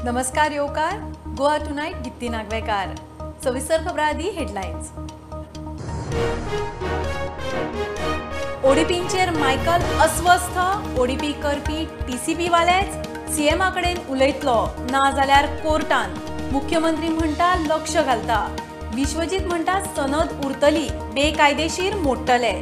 नमस्कार येवकार गोवा टुनायट दीप्ती नागवेकार. सविस्तर खबरां आदी हेडलायन्स. ओडीपींचेर मायकल अस्वस्थ, ओडीपी करपी टीसीपी वालेच सीएमा कडेन उलयतलो ना जाल्यार कोर्टान. मुख्यमंत्री म्हणटा लक्ष घालता, विश्वजीत म्हणटा सनद उरतली, बेकायदेशीर मोडटले.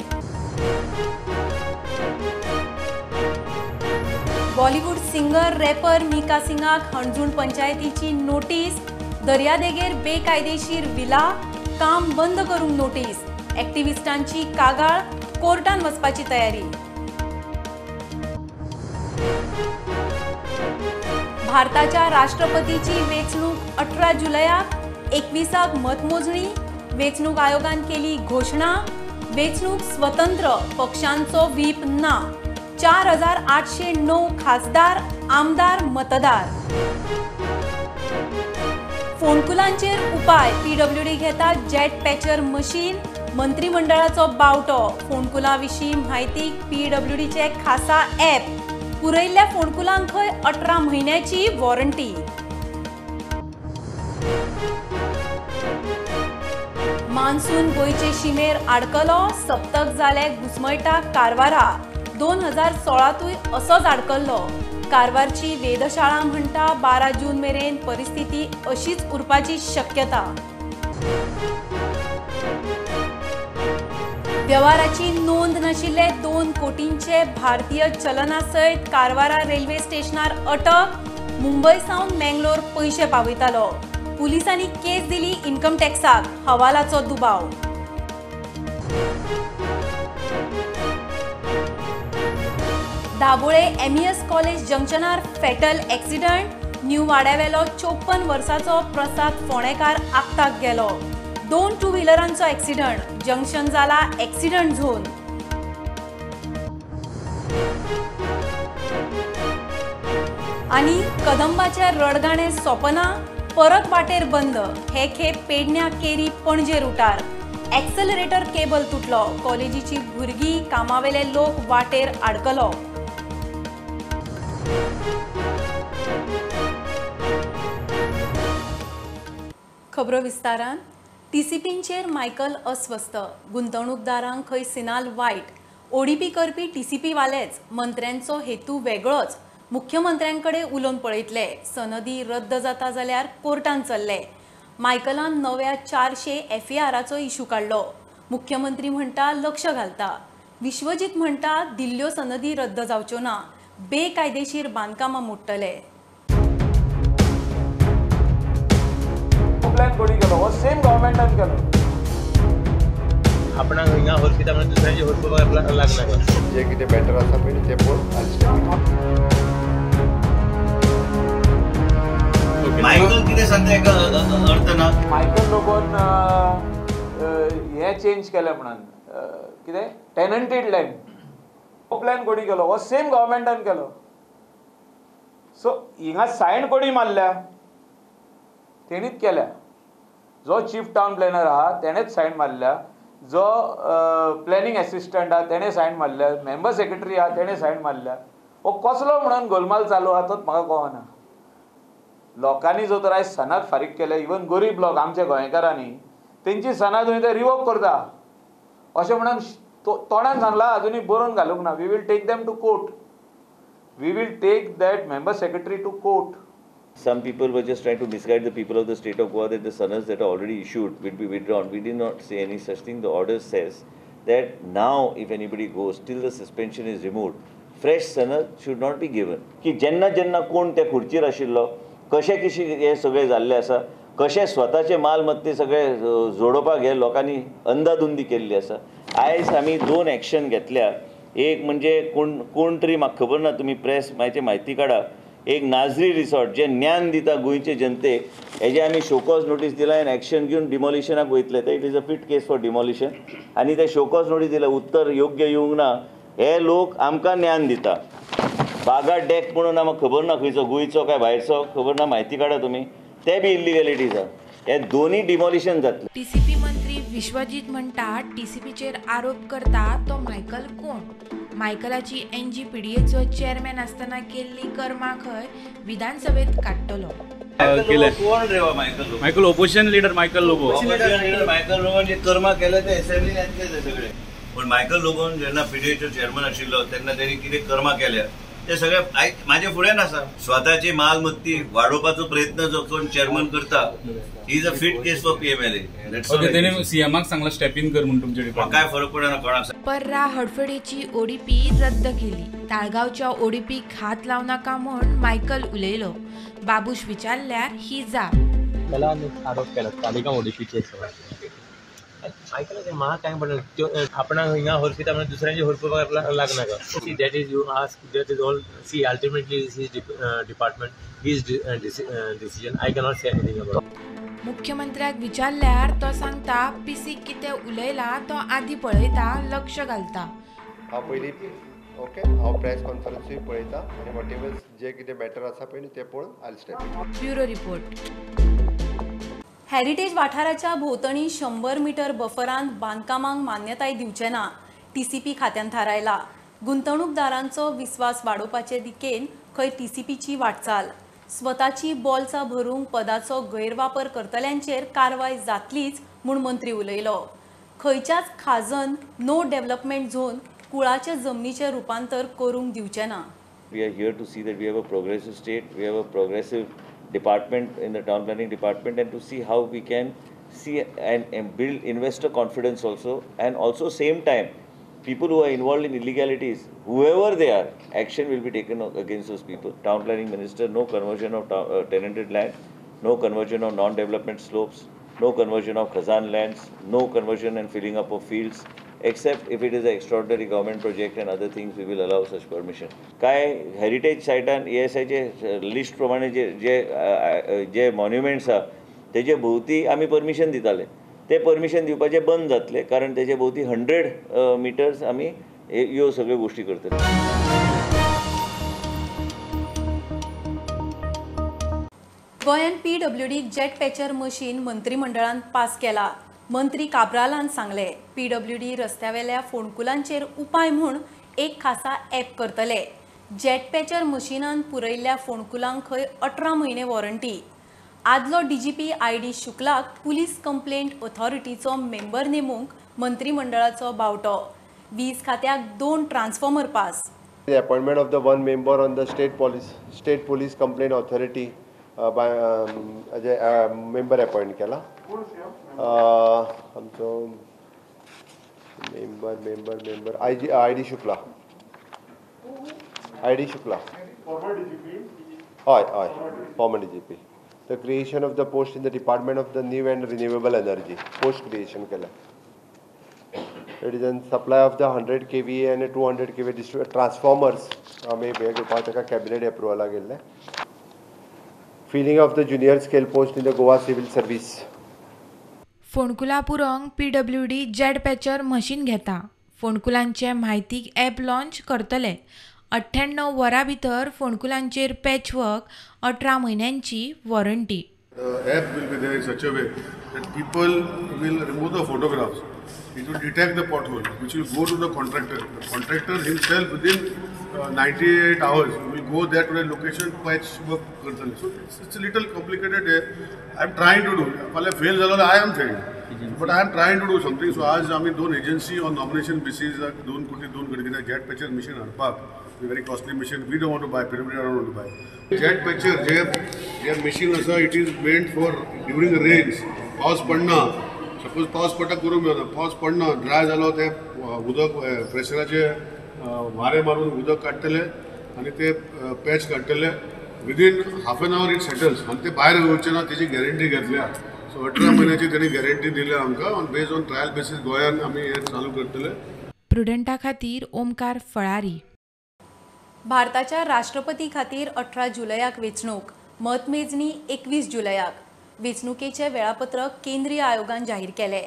बॉलिवूड सिंगर रॅपर मिका सिंगाक हणजूण पंचायतीची नोटीस, दर्यादेगेर बेकायदेशीर विला काम बंद करूंक नोटीस, ॲक्टिव्हिस्टांची कागाळ, कोर्टान वचपाची तयारी. भारताच्या राष्ट्रपतीची वेंचणूक 18 जुलयाक, 21 मतमोजणी, वेंचणूक आयोगान केली घोशणा, वेंचणूक स्वतंत्र, पक्षांचो व्हीप ना, 4809 खासदार, आमदार, मतदार. फोंडकुलांचेर उपाय, पीडब्ल्यूडी घेता जेट पॅचर मशीन, मंत्रिमंडळाचो बावटो, फोंडकुलां विशीं म्हायतीक पीडब्ल्यूडीचे खासा ॲप, पुरयल्ल्या फोंडकुलांक खंय 18 म्हयन्याची वॉरंटी. मान्सून गोंयचे शिमेर आडकलो, सप्तक जाले घुस्मयटा कारवारा, 2016तूय असोच आडकल्लो. कारवारची वेधशाळा म्हणटा 12 जून मेरेन परिस्थिती अशीच उरपाची शक्यता. व्यवहाराची नोंद नाशिल्ले 2 कोटींचे भारतीय चलना सयत कारवारा रेल्वे स्टेशनार अटक, मुंबय सावन मेंगलोर पयशे पावयतालो, पुलिसांनी केस दिली इन्कम टॅक्साक, हवालाचो दुबाव. दाबोळे एमईएस कॉलेज जंक्शनार फेटल एक्सिडंट, न्यू वाड्यावेलो 54 वर्साचो प्रसाद फोणेकार आक्ताक गेलो, 2 टू व्हिलरांचो एक्सिडंट, जंक्शन जाला एक्सिडंट झोन. आनी कदंबाचे रडगाणे सोंपना, परत वाटेर बंद, हे खेप पेडण्या केरी पणजे रुटार एक्सेलरेटर केबल तुटलो, कॉलेजीची भुरगीं, कामावेले लोक वाटेर आडकलो. खबरो विस्तारान. टीसीपींचेर मायकल अस्वस्थ, गुंतवणूकदारांक खंय सिनाल वायट, ओडीपी करपी टीसीपी वालेच, मंत्र्यांचो हेतू वेगळोच, मुख्यमंत्र्यांकडे उलोवन पळयतले, सनदी रद्द जाता जाल्यार कोर्टान चल्ले. मायकलान नव्या 400 एफआयआराचो इशू काडलो, मुख्यमंत्री म्हणटा लक्ष घालता, विश्वजीत म्हणटा दिल्ल्यो सनदी रद्द जावच्यो ना, बेकायदेशीर बांदकामां मोडटले. प्लॅन कोणी केलो हो सेम गव्हर्मेंटान केलो, आपणाक हिंगा होरपिता म्हणून दुसऱ्यांचे होरपुपाक लागना, जे कितें बेटर आसा पळय तें पळोवन. मायकल कितें सांगता एका अर्थ ना, मायकल लोबोन हें चेंज केलें म्हणून कितें टेनंटेड लँड, हो प्लॅन कोणी केलो हो सेम गव्हर्मेंटान केलो. सो हिंगा सायन कोणी मारल्या तेणीच केल्या, जो चीफ टावन प्लॅनर आहा तेणेच सायन मारल्या, जो प्लॅनिंग एसिस्टंट आहा तेणें सायन मारल्या, मेंबर सेक्रेटरी आहा तेणें सायन मारल्या. हो कसलो म्हणून गोलमाल चालू आहा तोच म्हाका कळना. लोकांनी जो तर आयज सनद फारीक केले, इवन गरीब लोक आमच्या गोंयकारांनी तेंची सनद ते रिवोक करता अशें म्हणून तोंडान सांगलां, अजुनूय बरोवन घालूंक ना. We will take them to court, we will take that member secretary to court. Some people were just trying to misguide the people of the state of Goa that the sanads that are already issued will be withdrawn. We did not say any such thing. The order says that now if anybody goes till the suspension is removed, fresh sanad should not be given. की जेन्ना जेन्ना कोण त्या खुर्चीर आशिल्लो, कशें कशें हें सगळें जाल्लें आसा, कशें स्वताचे मालमत्ते सगळे जोडोवपाक हे लोकांनी अंदाधुंदी केल्ली आसा. आयज आमी 2 एक्शन घेतल्या. एक म्हणजे कोण तरी म्हाका खबर ना, तुमी प्रेस म्हायती म्हायती काडा, एक नाजरी रिसॉर्ट जे ज्ञान दिता गोंयचे जनतेक, हेजे आमी शोकॉज नोटीस दिला आनी एक्शन घेवन डिमॉलिशनाक वयतले. ते it is a fit case for demolition. आनी ते शोकॉज नोटीस दिल्या, उत्तर योग्य येवंक ना, हे लोक आमकां ज्ञान दिता. बागा डॅक म्हणून आमकां खबर ना खंयचो, गोंयचो काय भायरचो खबर ना, म्हायती काडा तुमी, ते बी इल्लिगॅलिटीज आसा. हे दोन्ही डिमॉलिशन जातले. टीसीपी मंत्री विश्वजीत म्हणटा टीसीपीचेर आरोप करता तो मायकल कोण? मायकलाची एनजीपीडीएचो चेअरमॅन आसतना केल्ली कर्मा खंय विधानसभेत काडटलो. कोण रे Michael Lobo? Michael opposition leader Michael Lobo. Michael लोबोन जे कर्मा केले ते असेंब्लीन येतले ते सगळे. पण मायकल लोबोन जेन्ना पीडीएचो चेअरमॅन आशिल्लो तेन्ना तेणी कितें कर्मा केल्या ते सगळे म्हाजे फुड्यान आसा. स्वताची मालमत्ती वाडोवपाचो प्रयत्न जो कोण चेअरमॅन करता, he is a fit case for PMLA. तेणी सीएमाक सांगला स्टेप इन कर म्हणून तुमच्या डिपार्टमेंट. काय फरक पडना कोणाक. पर्रा हडफडेची ओडीपी रद्द केली. ताळगांवच्या ओडीपीक हात लावं नाका म्हूण मायकल उलयलो. बाबूश विचारल्यार ही जाप. त्याला आरोप केला तालिगांव ओडीपीचेर. आयकलां म्हाका कांय पडना त्यो आपणाक हिंगा हरपिता म्हणून दुसऱ्यांचे हरपुपाक लागनाका. See, that is, you ask, that is all. See, ultimately his department, his decision. I cannot say anything about. मुख्यमंत्र्याक विचारल्यार तो सांगता पीसी कितें उलयला तो आदी पळयता, लक्ष घालता. हांव पयलीं ओके हांव प्रेस कॉन्फरन्सूय पळयता आनी what ever जे कितें मॅटर आसा पळय न्ही तें पळोवन I step. Bureau report. Heritage वाठाराच्या भोंवतणी 100 मीटर बफरांत बांदकामांक मान्यताय दिवचे ना, टीसीपी खात्यान थारायला. गुंतवणूकदारांचो विस्वास वाडोवपाचे दिकेन खंय टीसीपीची वाटचाल. स्वताची बॉल्सां भरूंक पदाचो गैरवापर करतल्यांचेर कारवाय जातलीच म्हूण मंत्री उलयलो. खंयच्याच खाजन नो डेव्हलपमेंट झोन कुळाच्या जमनीचें रुपांतर करूंक दिवचे ना. We are here to see that we have a progressive state, we have a progressive department in the town planning department, and to see how we can see and build investor confidence also, and also same time people who are involved in illegalities, whoever they are, action will be taken against those people. Town planning minister, no conversion of tenanted land, no conversion of non-development slopes, no conversion of khazan lands, no conversion and filling up of fields, except if it is an extraordinary government project and other things, we will allow such permission. काय heritage सायटान एएसआयचे list प्रमाणे जे जे जे monuments आहा तेजे भोवती आमी permission दिताले, ते permission दिवपाचें बंद जातलें, कारण तेजे भोवती 100 मिटर्स आमी ह्यो सगळ्यो गोश्टी करतले. गोंयान पीडब्ल्यूडी जेट पॅचर मशीन मंत्रिमंडळान पास केला. मंत्री काब्रालान सांगले पीडब्ल्यूडी रस्त्यावेल्या फोंडकुलांचेर उपाय म्हूण एक खासा ॲप करतले. जेट पॅचर मशिनान पुरयल्ल्या फोंडकुलांक खंय 18 म्हयने वॉरंटी. आदलो डीजीपी आयडी शुक्लाक पुलीस कंप्लेंट ऑथॉरिटीचो मेंबर नेमूंक मंत्रिमंडळाचो बावटो. वीज खात्याक 2 transformer pass. The appointment of the one member on the state police complaint authority by member appoint केला. आमचो member I D Shukla, I D Shukla, हय हय, former DGP. The creation of the post in the department of the new and renewable energy post creation केला. It is an supply of the 100 kV and 200 kV transformers आमी हें घेवपाक ताका cabinet एप्रुवला गेल्लें. Filling of the junior scale post in the Goa civil service. फोंडकुलां पुरोवंक PWD jet patcher machine घेता. फोंडकुलांचे म्हायतीक ॲप लॉन्च करतले. 98 वरां भितर फोंडकुलांचेर पॅचवर्क, 18 म्हयन्यांची warranty. The app will be there in such a way that people will remove the photographs. It will detect the pothole, which will go to the contractor. The contractor himself within 98 hours will go there to the location, patch work करतले. So it's a little complicated. I am trying to do. फाल्यां fail जालो I am failed, but I am trying to do something. So आज आमी 2 agency on nomination basis 2 कोटी 2 कोटी कित्याक jet patcher machine हाडपाक very costly machine. We don't want to buy, PWD don't want to buy. Jet patcher J J machine आसा, it is meant for during rains. पावस पडना, suppose पावस पडटा करूंक मेळना, पावस पडना, ड्राय जालो, ते उदक प्रेशराचे वारें मारून उदक काडटले आनी ते पॅच काडटले. Within half an hour it settles आनी ते भायर वचचे ना तेजी गॅरंटी घेतल्या. सो 18 म्हयन्याची तेणी गॅरंटी दिल्या आमकां. On based on trial basis गोंयान आमी हें चालू करतले. प्रुडंटा खातीर ओमकार फळारी. भारताच्या राष्ट्रपती खातीर 18 जुलयाक वेंचणूक, मतमेजणी 21 जुलयाक. वेंचणुकेचे वेळापत्रक केंद्रीय आयोगान जाहीर केले.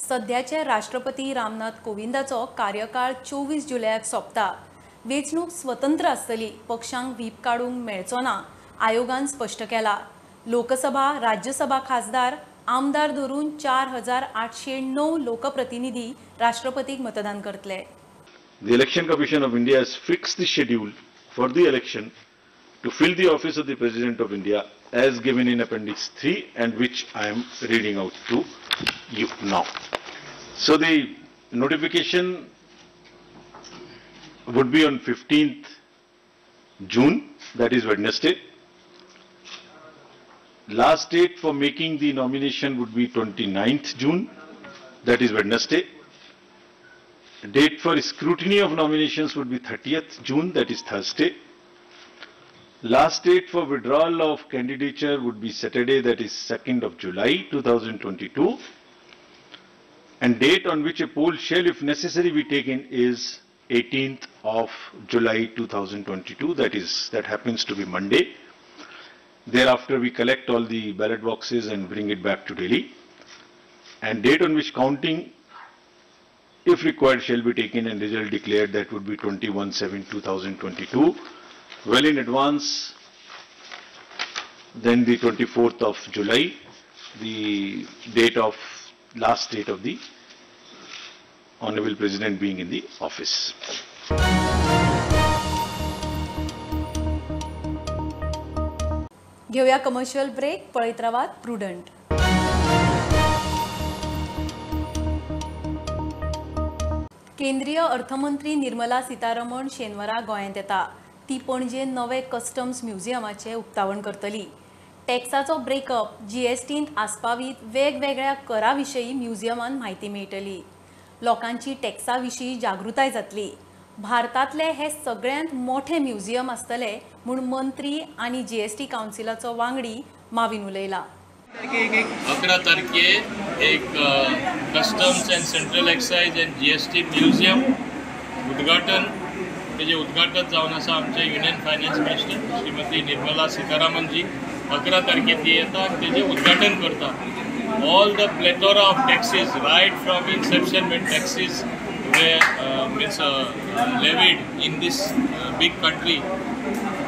सध्याचे राष्ट्रपती रामनाथ कोविंदाचो कार्यकाळ 24 जुलयाक सोंपता. वेंचणूक स्वतंत्र आसतली, पक्षांक व्हीप काडूंक मेळचो ना, आयोगान स्पश्ट केला. लोकसभा, राज्यसभा खासदार, आमदार धरून 4809 लोकप्रतिनिधी राष्ट्रपतीक मतदान करतले. The Election Commission of India has fixed the schedule for the election to fill the office of the President of India as given in Appendix 3 and which I am reading out to you now. So the notification would be on 15th June, that is Wednesday. Last date for making the nomination would be 29th June, that is Wednesday. Date for scrutiny of nominations would be 30th June, that is Thursday. Last date for withdrawal of candidature would be Saturday, that is 2nd of July 2022. And date on which a poll shall, if necessary, be taken is 18th of July 2022, that happens to be Monday. Thereafter, we collect all the ballot boxes and bring it back to Delhi. And date on which counting, if required, shall be taken and result declared, that would be 21/7/2022. Well in advance, then the 24th of July, the date of last date of the Honorable President being in the office. घेऊया commercial break. पळयत रावात prudent. केंद्रीय अर्थमंत्री निर्मला सीतारमण शेनवारा गोंयांत येता. ती पणजे नवे कस्टम्स म्युझियमाचें उक्तावण करतली. टॅक्साचो ब्रेकअप, जीएसटींत आस्पावीत वेगवेगळ्या करा विशीं म्युझियमान म्हायती मेळटली. लोकांची टॅक्सा विशीं जागृताय जातली. भारतांतले हे सगळ्यांत मोठे म्युझियम आसतले म्हूण मंत्री आनी जीएसटी कावन्सिलाचो वांगडी माविन उलयला. 11 तारखे एक customs and central excise and GST museum उद्घाटन, तेजें उद्घाटन जावन आसा आमचे union finance minister Shrimati Nirmala Sitharaman ji. 11 तारखे ती येता आनी तेजें उद्घाटन करता. All the plethora of taxes right from inception when taxes were levied in this big country,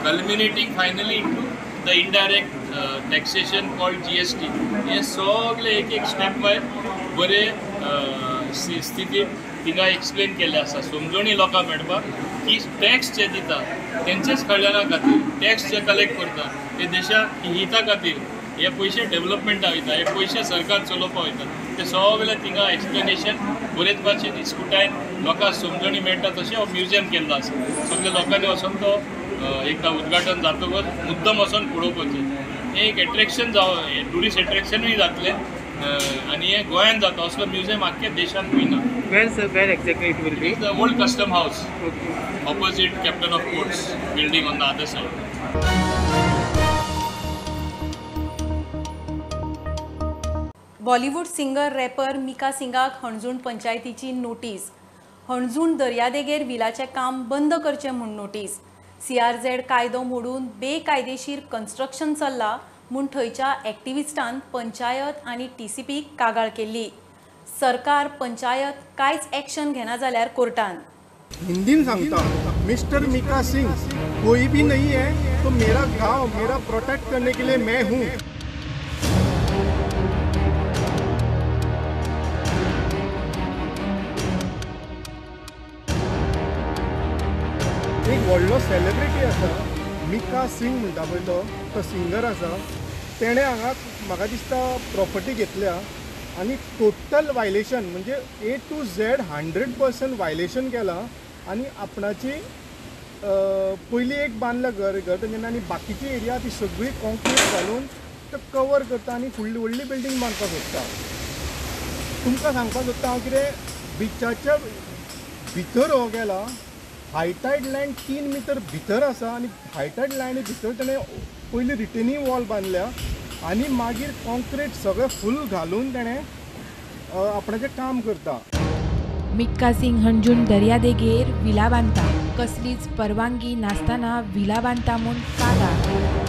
culminating finally into the indirect taxation called GST. हे सगळे एक एक स्टेप बाय बरे स्थितीत तिंगा एक्सप्लेन केल्लें आसा. समजणी लोकांक मेळपाक की टॅक्स जे दिता तेंचेच कल्याणा खातीर, टॅक्स जे कलेक्ट करता ते देशा हिता खातीर, हे पयशे डेवलपमेंटा वयता, हे पयशे सरकार चलोवपा वयता, ते सगळे तिंगा एक्सप्लेनेशन बरेच भाशेन इस्कुटायन लोकांक समजणी मेळटा तशें हो म्युझियम केल्लो आसा. सगळे लोकांनी वचोन तो एकदां उद्घाटन जातकच मुद्दम वचोन पळोवपाचें. हें एक एट्रेक्शन जावं, ट्युरिस्ट एट्रेक्शनूय जातलें आनी हें गोंयांत जाता असलो म्युझियम आख्ख्या देशांतूय ना. Where sir, where exactly it will be? The old custom house, opposite captain of ports building on the other side. Bollywood singer rapper Mika सिंगाक हणजूण पंचायतीची नोटीस. हणजूण दर्यादेगेर विलाचें काम बंद करचें म्हूण नोटीस. सीआरझेड कायदो मोडून बेकायदेशीर कन्स्ट्रक्शन चल्ला म्हूण थंयच्या एक्टिविस्टान पंचायत आनी टीसीपीक कागाळ केल्ली. सरकार पंचायत कांयच एक्शन घेना जाल्यार कोर्टान. हिंदीन सांगता, मिस्टर मिका सिंग कोई भी नहीं है तो मेरा गांव मेरा प्रोटेक्ट करने के लिए मैं हूँ. एक व्हडलो सेलिब्रिटी आसा मिका सिंग म्हणटा पळय तो सिंगर आसा, तेणें हांगा म्हाका दिसता प्रॉपर्टी घेतल्या आनी टोटल वायलेशन म्हणजे A to Z 100% violation केलां आनी आपणाची पयलीं एक बांदलां घर घर तेंच्यांनी आनी बाकीची एरिया ती सगळी कॉन्क्रीट घालून तो कवर करता आनी फुडली व्हडली बिल्डींग बांदपाक सोदता. तुमकां सांगपाक सोदता हांव कितें, बिचाच्या भितर हो गेला, हायटायड लँड 3 मिटर भितर आसा आनी हायटायड लँड भितर तेणें पयलीं रिटेनिंग वॉल बांदल्या आनी मागीर कॉन्क्रीट सगळें फूल घालून तेणें आपणाचें काम करता. मिक्का सिंग हणजूण दर्यादेगेर विला बांदता, कसलीच परवानगी नासतना विला बांदता म्हूण कागाळ.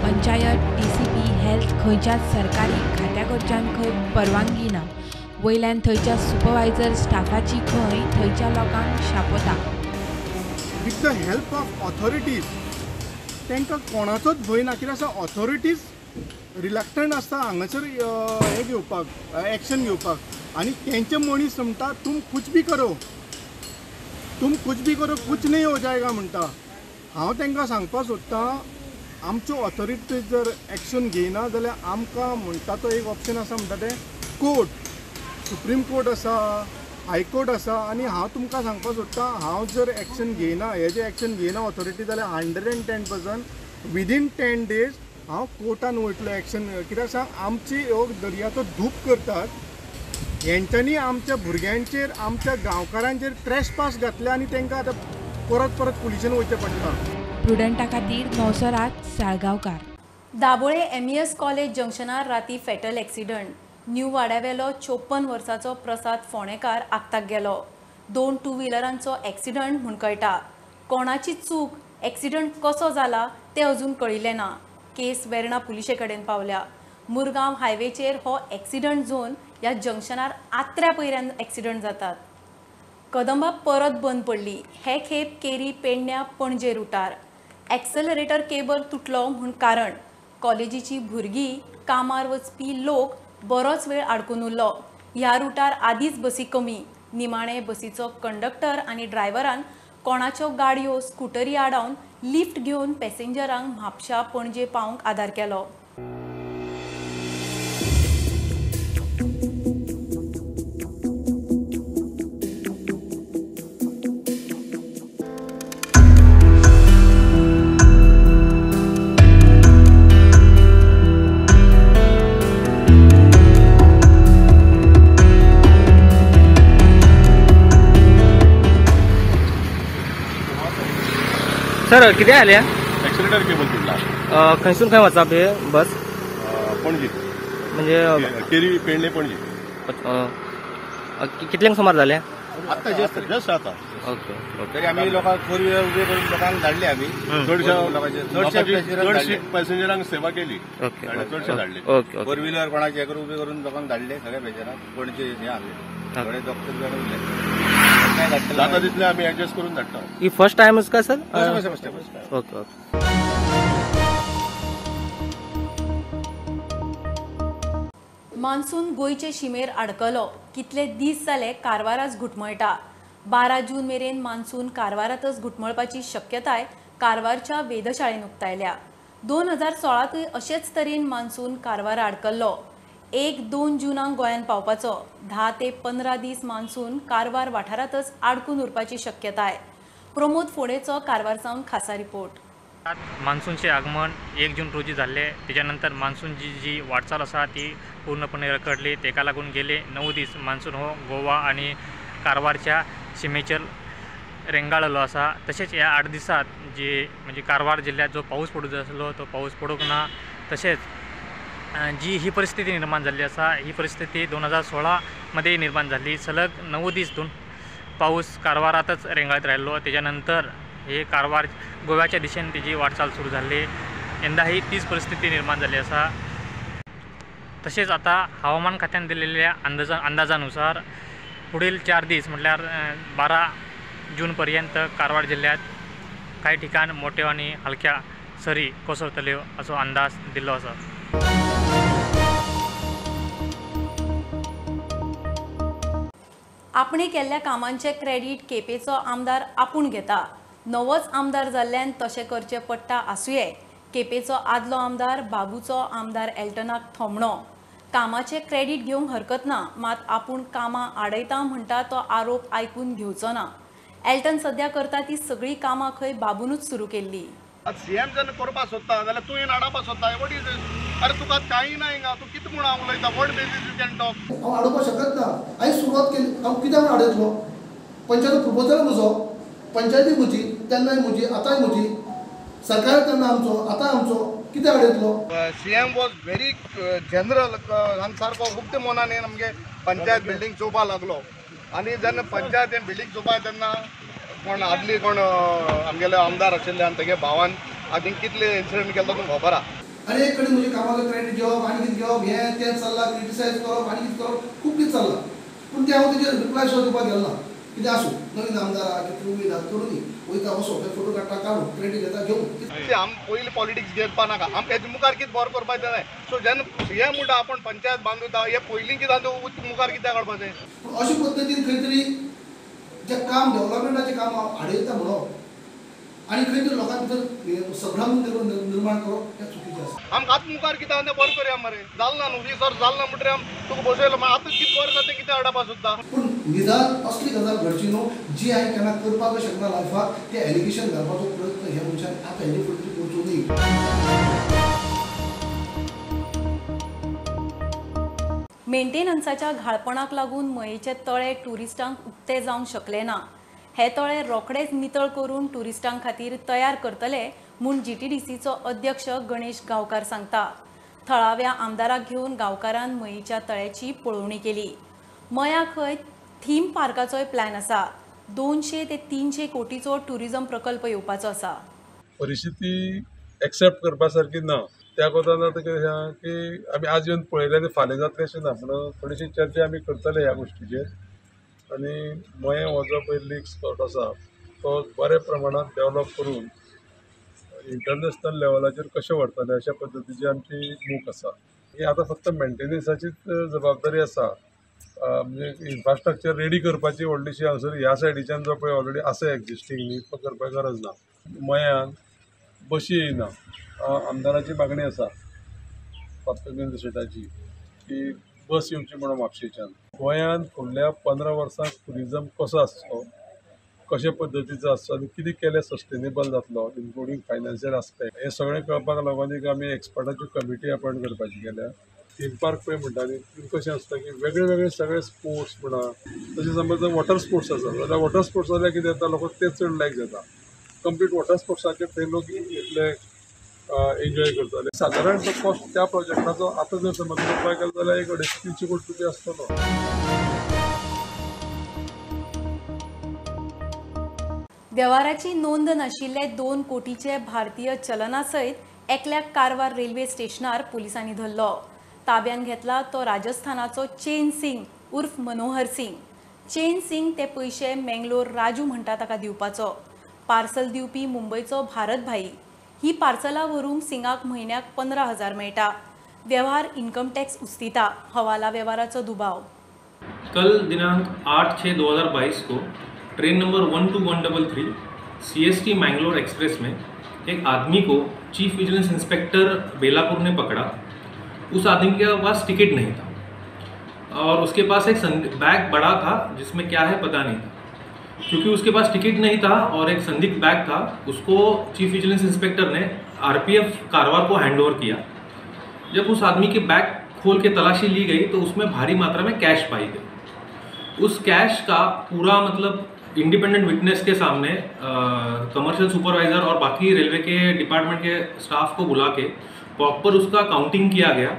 पंचायत, टीसीपी, हेल्थ खंयच्याच सरकारी खात्या कडच्यान खंय परवानगी ना. वयल्यान थंयच्या सुपरवायझर स्टाफाची खंय थंयच्या लोकांक शापोता. With the help of authorities, तांकां कोणाचोच भंय ना. कित्याक आसा, ऑथॉरिटीज रिलक्टंट आसता हांगासर हें घेवपाक, एक्शन घेवपाक. आनी तेंचे मनीस म्हणटा तुम कुछ भी करो, तुम कुछ भी करो, कुछ नहीं हो जाएगा म्हणटा. हांव तांकां सांगपाक सोदतां, आमच्यो ऑथॉरिटी जर एक्शन घेयना जाल्यार आमकां म्हणटा तो एक ऑप्शन आसा, म्हणटा तें कोर्ट, सुप्रीम कोर्ट आसा, हायकोर्ट आसा. आनी हांव तुमकां सांगपाक सोदतां, हांव जर एक्शन घेयना, हे जे एक्शन घेयना ऑथॉरिटी, जाल्यार 110% विदीन 10 डेज हांव कोर्टान वयतलो एक्शन. कित्याक सांग, आमची ह्यो दर्याचो धूप करतात हेंच्यांनी आमच्या भुरग्यांचेर, आमच्या गांवकारांचेर ट्रेस पास घातले आनी तांकां आतां परत परत पुलिशेन वयचें पडटा. प्रुडंटा खातीर नवसरात साळगांवकार. दाबोळे MES college जंक्शनार राती फेटल एक्सिडंट. न्यू वाड्यावेलो 54 वर्साचो प्रसाद फोंडेकार आक्ताक गेलो. 2 टू व्हिलरांचो एक्सिडंट म्हूण कळटा. कोणाची चूक, एक्सिडंट कसो जाला तें अजून कळिल्लें ना. केस वेर्णा पुलिशे कडेन पावल्या. मुरगांव हायवेचेर हो एक्सिडंट झोन. ह्या जंक्शनार आत्र्या पयऱ्यान एक्सिडंट जातात. कदंबा परत बंद पडली. हे खेप केरी पेडण्या पणजे रुटार एक्सेलरेटर केबल तुटलो म्हूण कारण. कॉलेजीची भुरगीं, कामार वचपी लोक बरोच वेळ आडकून उरलो. ह्या रुटार आदींच बसी कमी. निमाणे बसीचो कंडक्टर आनी ड्रायव्हरान कोणाच्यो गाडयो, स्कुटरी आडावन लिफ्ट घेवन पॅसेंजरांक म्हापशा पणजे पावंक आदार केलो. सर कितें जालें? एक्सिलेटर केबल तुटला. खंयसून खंय वचप हे बस? पणजी, म्हणजे केरी पेडणे पणजी. कितल्यांक सुमार जालें? आतां जस्ट जस्ट आतां. ओके. तरी आमी लोकांक फोर व्हिलर उबे करून लोकांक धाडले आमी. चडशे पॅसेंजरांक सेवा केली. ओके. चडशे धाडले. ओके. फोर व्हिलर कोणाचे हें करून उबे करून लोकांक धाडले सगळ्या पॅसेंजरांक. पणजे हें आसलें थोडे डॉक्टर उरले. जाता तितले आमी एडजस्ट करून धाडटा. ही फर्स्ट टायमच काय sir? First time. Okay okay. Monsoon गोंयचे शिमेर आडकलो. कितले दीस जाले कारवाराच घुटमळटा. 12 जून मेरेन मान्सून कारवारातच घुटमळपाची शक्यताय कारवारच्या वेधशाळेन उक्तायल्या. 2016तूय अशेच तरेन मान्सून कारवार आडकल्लो. 1-2 जूनाक गोंयांत पावपाचो. 10 ते 15 दीस मान्सून कारवार वाठारांतच आडकून उरपाची शक्यताय. प्रमोद फोंडेचो कारवार सावन खासा रिपोर्ट. मान्सूनचे आगमन 1 जून रोजी जाल्ले. त्याच्यानंतर मान्सूनची जी वाटचाल आसा ती पूर्णपणे रखडली. तेका लागून गेले 9 दीस मान्सून हो गोवा आणि कारवारच्या शिमेचेर रेंगाळलो आसा. तशेंच ह्या 8 दिसात जे म्हणजे कारवार जिल्ह्यात जो पाऊस पडूंक जाय आसलो तो पाऊस पडूंक ना. तशेंच जी ही परिस्थिती निर्माण झाली आसा ही परिस्थिती 2016 मध्ये निर्माण झाली. सलग 9 दीस पाऊस कारवारातच रेंगाळत राहिलो. त्याच्यानंतर हे कारवार गोव्याच्या दिशेने त्याची वाटचाल सुरू झाली. यंदाही तीच परिस्थिती निर्माण झाली आसा. तसेच आता हवामान खात्याने दिलेल्या अंदाजानुसार पुढील 4 दीस म्हटल्यार 12 जूनपर्यंत कारवार जिल्ह्यात काही ठिकाण मोठ्यो आणि हलक्या सरी कोसळतल्यो असो अंदाज दिल्लो आसा. आपणे केल्ल्या कामांचे क्रेडीट केपेचो आमदार आपूण घेता. नवोच आमदार जाल्ल्यान तशें करचें पडटा आसुये. केपेचो आदलो आमदार बाबूचो आमदार एल्टनाक थोमणो. कामाचें क्रेडीट घेवंक हरकत ना, मात आपूण कामां आडयता म्हणटा तो आरोप आयकून घेवचो ना. एल्टन सद्या करता ती सगळी कामां खंय बाबूनूच सुरू केल्ली. सीएम जेन्ना करपाक सोदता जाल्यार तूं येवन आडावपाक सोदता. What is this? अरे तुका कांय ना हिंगा, तूं कितें म्हूण हांव उलयता? What basis you can talk? हांव आडोवपाक शकत ना. हांवें सुरवात केली. हांव कित्याक म्हूण आडयतलो? पंचायत प्रपोजल म्हजो, पंचायती म्हजी, तेन्नाय म्हजी, आतांय म्हजी, सरकार तेन्ना आमचो, आतां आमचो, कित्याक आडयतलो? सीएम वॉज व्हेरी जनरल आनी सारको उक्ते मनान येवन आमगे पंचायत बिल्डींग चोवपाक लागलो. आनी जेन्ना पंचायत बिल्डींग चोवपाक तेन्ना कोण आदली कोण आमगेले आमदार आशिल्ले आनी तेगे भावान आनी कितले इन्सिडंट केलो तुमकां खबर आहा. आनी एक कडेन म्हज्या कामाचो क्रेडीट घेवप आनी कितें घेवप, हें तें चल्लां, क्रिटिसायज करप आनी कितें करप, खूब कितें चल्लां. पूण तें हांव तेजेर रिप्लाय सुद्दां दिवपाक गेलो ना. कितें आसूं नवीन आमदार आहा कितें उमेद आहा करूं वयता वसो थंय फोटो काडटा काडूं क्रेडीट घेता घेवं. आम पयलीं पॉलिटिक्स घेवपा नाका, आमकां हेजे मुखार कितें बरें करपाचें जाय. सो जेन्ना हे म्हणटा आपूण पंचायत बांदूता हे पयलीं कितें मुखार कित्याक काडपाचें. पूण अशे पद्दतीन खंय तरी जें काम डेव्हलपमेंटाचें काम आडयता म्हणप आनी खंय तरी लोकां भितर संभ्रम निर्माण करप हें चुकीचें आसा. आमकां आतां मुखार कितें आहा तें बरें करया मरे, जालें ना न्हू 20 वर्स जालें ना म्हणटकीर आम तुका बसयलो मागीर आतां कितें बरें जाता तें कितें हाडपा सोदता. पूण निदान असली गजाल घडची न्हू जी हांवें केन्ना करपाक शकना लायफाक, तें एलिगेशन घालपाचो प्रयत्न ह्या मनशान आतां हेजे फुडें करचो न्ही. मेंटेनन्साच्या घाळपणाक लागून मयेचे तळे ट्युरिस्टांक उक्ते जावंक शकले ना. हे तळे रोखडेच नितळ करून ट्युरिस्टां खातीर तयार करतले म्हूण जीटीडीसीचो अध्यक्ष गणेश गांवकार सांगता. थळाव्या आमदाराक घेवन गांवकारान मयेच्या तळ्याची पळोवणी केली. मया खंय थीम पार्काचोय प्लॅन आसा. 200 ते 300 कोटीचो ट्युरिझम प्रकल्प येवपाचो आसा. परिस्थिती एक्सेप्ट करपा सारकी ना. त्या कोतान आतां कितें आहा की आमी आज येवन पळयलें आनी फाल्यां जातलें अशें ना, पूण थोडीशी चर्चा आमी करतले ह्या गोश्टीचेर. आनी मयें हो जो पळय लेक स्पॉट आसा तो बऱ्या प्रमाणांत डेवलप करून इंटरनॅशनल लेवलाचेर कशें व्हरतले अशा पद्दतीची आमची मोख आसा. ही आतां फक्त मेंटेनन्साचीच जबाबदारी आसा, म्हणजे इन्फ्रास्ट्रक्चर रेडी करपाची व्हडलीशी हांगासर ह्या सायडीच्यान जो पळय ऑलरेडी आसा एक्झिस्टींग न्ही तो करपाक गरज ना. मयान बशी येयना, आमदाराची मागणी आसा पाप्पेमेंद्र शेटाची की बस येवची म्हणून म्हापशेच्यान. गोंयांत फुडल्या 15 वर्सांक ट्युरिजम कसो आसचो, कशे पद्दतीचो आसचो आनी कितें केल्यार सस्टेनेबल जातलो इन्क्लुडींग फायनान्शियल आस्पेक्ट, हें सगळें कळपाक लागून एक आमी एक्सपर्टाची कमिटी अपॉयंट करपाची केल्या. थीम पार्क पळय म्हणटा न्ही तितून कशें आसता की वेगळे वेगळे सगळे स्पोर्ट्स म्हणा, तशें समज वॉटर स्पोर्ट्स आसा जाल्यार वॉटर स्पोर्ट्स जाल्यार कितें जाता लोकांक तें चड लायक जाता. कंप्लीट वॉटर स्पोर्ट्साचेर थंय लोक इतले एन्जॉय करताले. सादारण तो कॉस्ट त्या प्रोजेक्टाचो आतां जर समज पळोवपाक गेलो जाल्यार एक 250-300 कोटी रुपया आसतलो. वेव्हाराची नोंद नाशिल्ले 2 कोटीचे भारतीय चलना सयत एकल्याक कारवार रेल्वे स्टेशनार पुलिसांनी धरलो. ताब्यान घेतला तो राजस्थानाचो चेन सिंग उर्फ मनोहर सिंग. चेन सिंग ते पयशे मेंगलोर राजू म्हणटा ताका दिवपाचो. पार्सल दिवपी मुंबयचो भारत भाई. ही पार्सलां व्हरूंक सिंगाक म्हयन्याक 15,000 मेळटा. व्यवहार इन्कम टॅक्स उस्तिता. हवाला व्यवहाराचो दुबाव. कल दिनांक 8/6/2022 को train number 12133 CST Mangalore express में एक आदमी को चीफ विजिलेंस इंस्पेक्टर बेलापुर ने पकड़ा. उस आदमी के पास टिकट नहीं था और उसके पास एक बैग बड़ा था जिसमें क्या है पता नहीं था. क्योंकि उसके पास टिकट नहीं था और एक संदिग्ध बैग था, उसको चीफ विजिलेंस इंस्पेक्टर ने आरपीएफ कारवार को हैंडओवर किया. जब उस आदमी के बैग खोल के तलाशी ली गई तो उसमें भारी मात्रा में कैश पाई गई. उस कैश का पूरा मतलब इंडिपेंडेंट विटनेस के सामने कमर्शियल सुपरवाइज़र और बाकी रेलवे के डिपार्टमेंट के स्टाफ को बुला के प्रॉपर उसका काउंटिंग किया गया.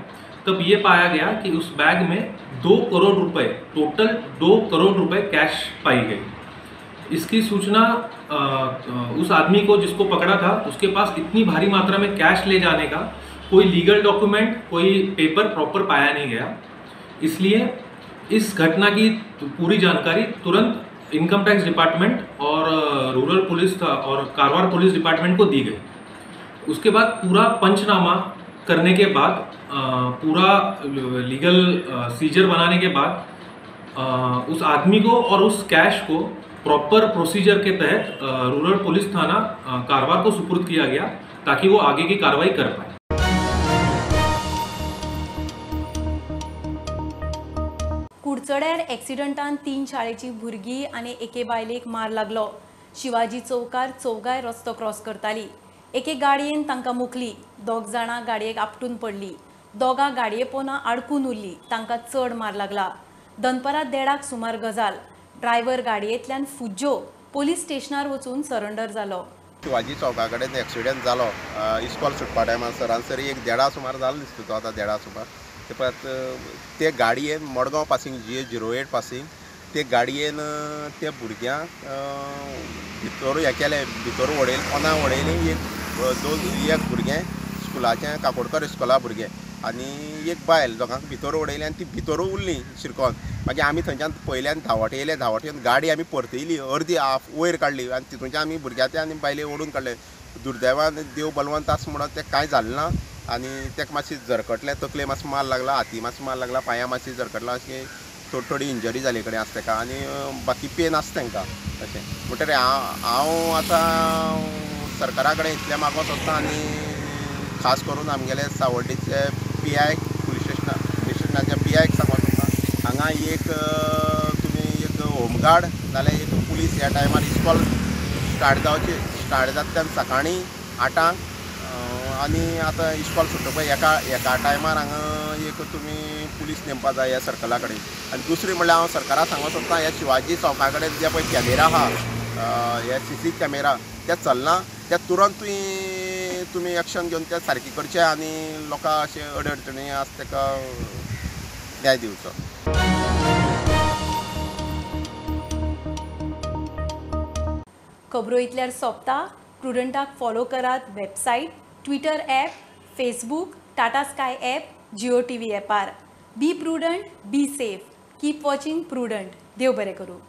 तब ये पाया गया कि उस बैग में 2 करोड़ रुपए, टोटल 2 करोड़ रुपए कैश पाई गई. इसकी सूचना उस आदमी को जिसको पकड़ा था उसके पास इतनी भारी मात्रा में कैश ले जाने का कोई लीगल डॉक्यूमेंट, कोई पेपर प्रॉपर पाया नहीं गया. इसलिए इस घटना की पूरी जानकारी तुरंत इनकम टैक्स डिपार्टमेंट और रूरल पुलिस और कारवार पुलिस डिपार्टमेंट को दी गई. उसके बाद पूरा पंचनामा करने के बाद, पूरा लीगल सीजर बनाने के बाद उस आदमी को और उस कैश को प्रॉपर प्रोसीजर के तहत रूरल पुलिस थाना कारवार को सुपुर्द किया गया ताकि वो आगे की कार्रवाई कर पाए. कुडचड्यार एक्सिडंटान 3 शाळेची भुरगीं आनी एके बायलेक मार लागलो. शिवाजी चौकार चौगाय रस्तो क्रॉस करताली. एके गाडयेन तांकां मोखली. 2 जाणां गाडयेक आपटून पडली. 2 गाडये पोना आडकून उरली. तांकां चड मार लागला. दनपरां 1:30 सुमार गजाल. ड्रायव्हर गाडयेंतल्यान फुज्जो पोलीस स्टेशनार वचून सरेंडर जालो. शिवाजी चौका कडेन एक्सिडंट जालो इस्कॉल सुटपा टायमार सरासरी एक 1:30 सुमार जालो दिसता तो आतां 1:30 सुमार. ते परत ते गाडयेन मडगांव पासींग GA 08 passing ते गाडयेन ते भुरग्यांक भितर हें केलें, भितर वडयलें, पोना वडयलें. एक दोन एक भुरगें स्कुलाचें, काकोडकर इस्कॉला भुरगें, आनी एक बायल दोगांक भितर उडयली आनी ती भितर उरली शिरकोन. मागीर आमी थंयच्यान पयल्यान धांवट येयले, धांवट येवन गाडी आमी परतयली, अर्दी हाफ वयर काडली आनी तितूंच्यान आमी भुरग्यां आनी बायले ओडून काडले. दुर्दैवान देव बलवंत आसा म्हणून तें कांय जालें ना आनी तेका मातशें जरकटलें, तकले मातसो मार लागला, हाती मातसो मार लागला, पांयां मातशी जरकटला, अशें थोडी थोडी इंजरी जाले कडेन आसा तेका आनी बाकी पेन आसा तेंकां अशें. म्हणटकीर हांव आतां सरकारा कडेन इतलें मागोंक सोदता आनी खास करून आमगेले सावर्डेचे पी I police स्टेशनाच्या पी आयक सांगोंक सोदता, हांगा एक तुमी एक होमगार्ड नाल्यार एक पुलीस ह्या टायमार इस्कॉल स्टार्ट जावचे, स्टार्ट जाता तेन्ना सकाळीं 8 आनी आतां इस्कॉल सुट्टा पळय एका टायमार हांगा एक तुमी पुलीस नेमपा जाय ह्या सर्कला कडेन. आनी दुसरी म्हणल्यार हांव सरकाराक सांगूंक सोदता, ह्या शिवाजी चौका कडेन जे पळय कॅमेरा आहा, हे सीसी कॅमेरा ते चलना, ते तुरंत तुमी एक्शन घेवन ते सारकी करचे आनी लोकांक अशें अडअडचणी आसा ताका न्याय दिवचो. खबरो इतल्यार सोंपता. प्रुडंटाक फॉलो करात website, Twitter app, Facebook, Tata Sky app, Jio TV ॲपार. Be prudent, be safe, keep watching Prudent. देव बरें करूं.